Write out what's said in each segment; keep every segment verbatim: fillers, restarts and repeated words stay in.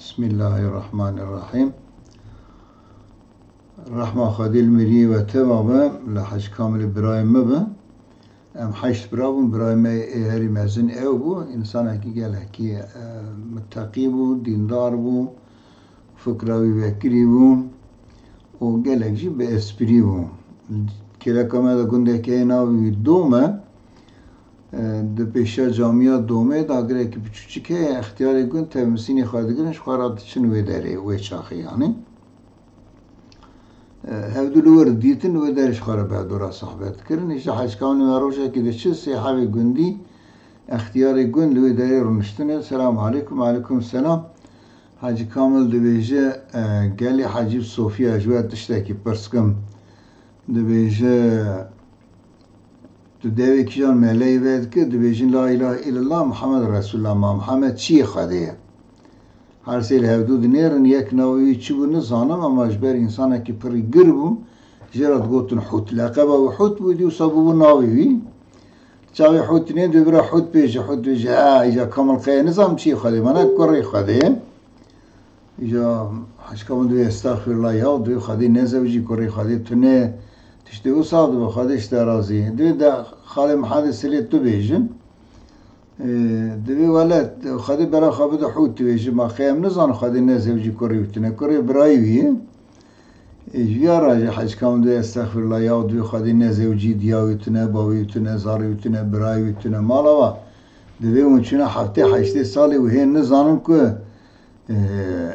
Bismillahirrahmanirrahim. Rehma Xwedê li miriyê we teva be, li Hec Kamilê birayê me be. Em heşt bira bûn, birayê me ê herî mezin ew bû. Însanekî gelekî, e, miteqî bû, dîndar bû, fikra wî vekirî bû û gelek jî bi esprî bû. Kêleka me de gundekê heye navê wî Dom e. E, di pêşiya camiya Domê de girekî piçûçik heye, extiyarê gund tev misînê xwe digirin, ji xwe re diçin wê derê, wê çaxê yanî. E, hevdû li wir dîtin, wê derê ji xwe re bi hevdû re sohbet dikirin. Îşte Hec Kamilê me rojekê diçin sê hevê gundî, extiyarê gund li wê derê rûniştine. Selamu aleykum, aleykum selam. Hecî Kamil dibêje, e, gelê Hecî Sofiya ji we tiştekî pirs kim. Dibêje, tu devê kîjan meleyê vedikî, dibêjin la ilahe illallah Muhammed Resulullah, ma Muhammed çiyê Xwedê ye. Her sê li hevdû dinêrin, yek navê wî çi bû nizanim, ama ji ber însanekî pirî gir bû, jê re digotin Hût. Leqeba wî Hût bû, dîwsa bûbû navê wî. Çavê Hût dinê, dê bira Hût bêje, Hût bêje, ha, îja Kamil Qeye nizam çiyê Xwedê, mana kurê Xwedê ye. Îja Hecî Kamil dibê estexfirullah ya, dibê Xwedê nezewicî kurê Xwedê, tu ne tiştê wisa dibe, Xwedê ji te razî. Dibê de xalê Mihadê silê tu bêjin. Ee, dibê wele Xwedê bela xwe bide Hût dibêjin, ma qey em nizanin Xwedê nezewicî kurê wî tune, kurê birayê wî ye. Ê, ji ya re jî Hecî Kamil dibê estexfirullah ya, dibê Xwedê nezewicî diya wî tune, bavê wî tune, zarê wî tune, birayê wî tune, mala wa. Dibê hûn çûne heftê heştê salê û hê nizanin ku, e,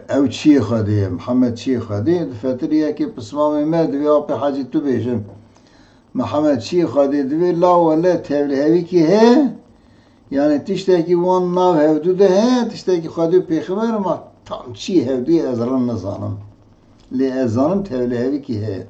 ew çiyê Xwedê ye, Mihemed çiyê Xwedê ye. Difetirî yekê pismamê me, dibê apê Hecî tu bêjin. Mihemed çiyê Xwedê, dibê la wele tevlihevîkî heye, yanî tiştekî wan nav hevdû de heye, tiştekî Xwedê û pêxember, ma tam çiyê hevdû ye ez rind nizanim. Lê ez zanim tevlihevîkî heye.